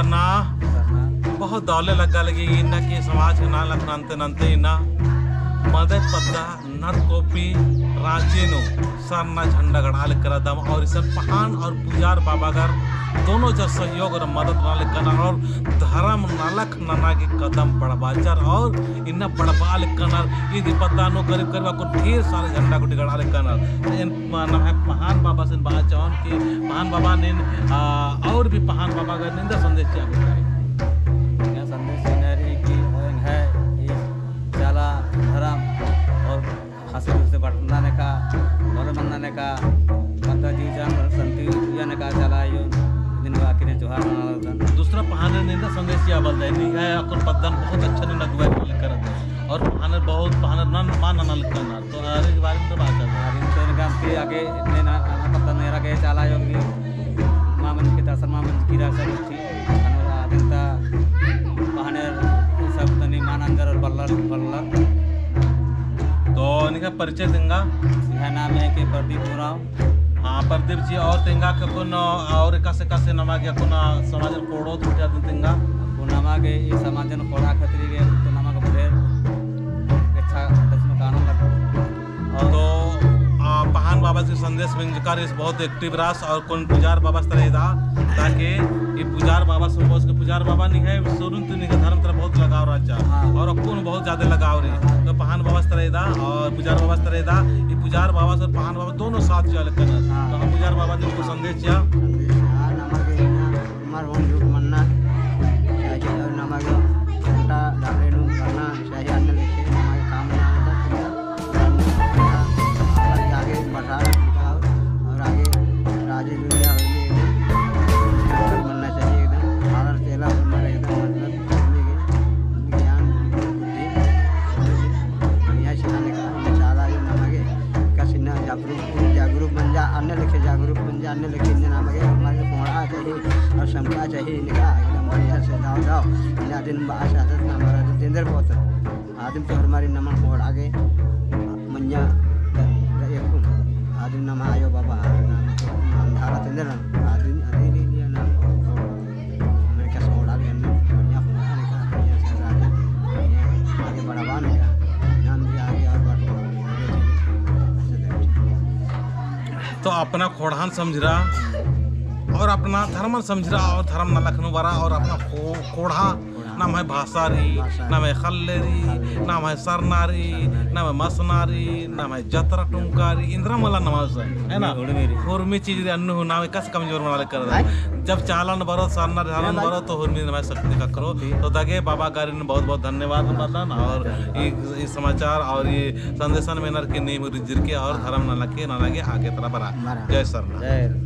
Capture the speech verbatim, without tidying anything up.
ना, बहुत दौले लग्गा लगी इन्ना के समाज के नाम लखना अन्ते नन्ते इन्ना मदे पद्दा नरकोपी राँची नू सरना झंडा गड़आ लक्कर रअदम और इसन पहान और पुजार बाबा गर दोनों जन सहयोग और मदद नना लक्कनर और धरम नलख नना गे कदम बढ़बाचर और इन्ना बढ़बआ लक्कनर। इदी पद्दा नू करीब करीब अक्कुन ढेर सारे झंडा गुट्ठी गड़आ लक्कनर। तो एन नम्है पहान बाबासिन बआ चाहोन कि पहान बाबा नीन, आ, और भी पहान बाबा गर नीन एन्देर संदेश चिआ बेद्दय। एंग्है संदेश एन्ने रई कि एंग्है ई चाला धरम और खासी रूप से बढ़ना नेका, बड़े बनना नेका, माता जी जान संति या नेका चाला आयो, इदिन बाकी ने जोहार नना लगदन। दूसरा पहान नीन एन्देर संदेश चिआ बलदय, नीन एंग्है अक्कुन पद्दन बहुत अच्छा नीन अगुवाई करत है। और पहानर बहुत, पहानर नन मान नना लक्कनर। तो आर के बारे में तो बात है। आर इन तो इनका के आगे इतने ना, ना पता नहीं रहा के चाला आयो कि माँ मंजकी दर्शन, माँ मंजकी दर्शन थी। अनोर आदिन ता पहानर सब तनी मान अंजर और बल्लर, बल्लर। तो इनका परिचय तेंगा? इनका नाम है के प्रदीप उराँव। हाँ, प्रदीप जी, और तेंगा के अक्कुन, और एकासे एकासे नमा गे अक्कुन समाजन खोड़ो तो क्या दिन तेंगा? अक्कुन नमा गे ई समाजन खोड़ा खतरी गे तो नमा गे ढेर अच्छा दसनो कानून लग। और तो, आ, पहान बाबा जी संदेश मेंजकर इस बहुत active रअस और अक्कुन पुजार बाबस तरा एदा, ताकि ई पुजार बाबस, पुजार बाबा निंग्है सुरुन ती निंग्है धर्म तरा बहुत लगाव रहचा। हाँ। और अक्कुन बहुत ज्यादा लगाव रई। तो पहान बाबस तरा एदा और पुजार बाबस तरा एदा, ई पुजार बाबस और पहान बाबस दोनों साथ चिआ लक्कनर। हाँ। तो हम पुजार बाबा ती कुछ संदेश चिआ। संदेश, हाँ, नमा गे इन्ना, हमार होन झूठ मन्ना चाहिए और नमा गे घंटा डाले नू करना चाहिए, अन्ने लेके नमा गे काम ना होता, तो और आगे बढ़ा रखा हो और आगे राजी दुनिया होने एकदम मन्ना चाहिए, एकदम आदर तेला होना एकदम, मतलब, होने के ज्ञान बुद्धि बढ़िया सिखाने का चाला ही नमा गे कसिना जागरूक, जागरूक बन जा, अन्ने लेके जागरूक बन जा, अन्ने लेके इन्ने नमा गे हमारे पढ़ा चाहिए और समझा चाहिए, इनका एकदम बढ़िया से दाव दाव, इन्ना दिन बा आदत ना हमारा दिन देर बहुत। आदिम तो हरमारी नमन खोड़आ गे मइय्याँ द-, द-, एकुन। आदिम नमा आयो बाबा, नाम, नाम धारा तेंदर नाम। आदिम, आदिम री लिया नाम खोड़। मइय्याँ कस खोड़आ गे अन्ने, मइय्याँ खोड़आ गे का, मइय्याँ से आगे, मइय्याँ आगे बढ़ाबआ गे का। नाम भी आगे और बढ़ो। तो अपना खोड़हन समझरा और अपना धर्मन समझरा और धर्म नलख नू बरा और अपना खो-, खोड़हा नम्है भाषा रई, भाषा रई। नम्है ख़ल्ल रई, ख़ल्ल रई। नम्है सरना रई, सरना रई। नम्है मसना रई, नम्है जतरा टुंका रई, इन्द्रा मला नम्है से, है ना? उर्मी रई। उर्मी चीज रई, अन्नु हूँ नाम एकासे कमजोर मना लक्कर रई। हैं? जब चालन बरो, सरना रई, धारन बरो, तो उर्मी नम्है शक्ति ख़क्खरो। शक्ति। तो दगे बाबा गारिन बहुत बहुत धन्यवाद बअदन, और ई, ई समाचार और ई संदेशन मेनर की नीम रिझर के और हाँ। धर्म नना के, नना के आगे तरा बरा। बरा। जय सरना। जय।